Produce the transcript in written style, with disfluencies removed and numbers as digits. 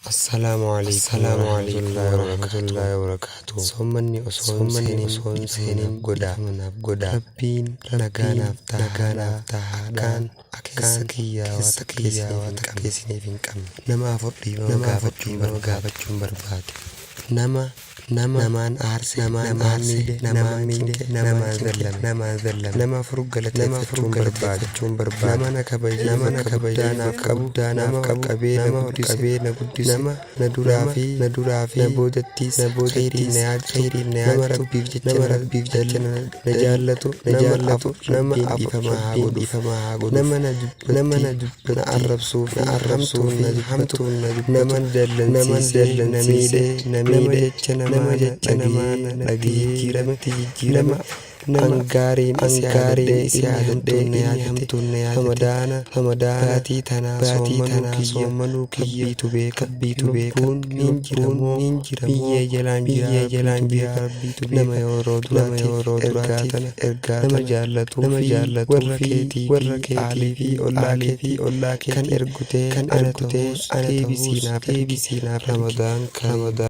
Assalaamu alaikum warahmatullahi wabarakatuh. Soommanni osoo hin seenin dhiifama naaf godhaa. Rabbiin nagaa naaf tahaa akkaan keessa kiyyaa waa takka isiniif hin qabne. Nama afur dhiifama gaafachuun barbaade. Nama namaan aarse, namaan miidhe, namaan cinqe, namaan zallame. Nama afur galateeffachuun barbaade. Nama na kabajee bakka guddaa naaf qabu, nama ol qabee na guddise, nama na duraa fi na boodattis khayriin na yaadatu, nama Rabbiif jecha na jaallatu, nama afur Rabbiin dhiifama haa godhuuf. Nama na dubbatti na arrabsuu fi hamtuun na dubbatu, nama na dallansiisee na miidhe, nama jecha namaa na dhagahee jijjiirame, nama an gaariin isa yaadadhee inni hamtuun na yaadate, Ramadaana baatii tanaa soommanuu kiyya Rabbiitu beeka, lubbuun nin jira moo biyyee jalaan jira Rabbiitu beeka. Nama yeroo duraatiif ergaa tana nama jaallatuu fi warra keetii fi aalii fi ollaa keetii kan ergutee ana tahuus deebisii naaf ergi. Ramadaan kariim.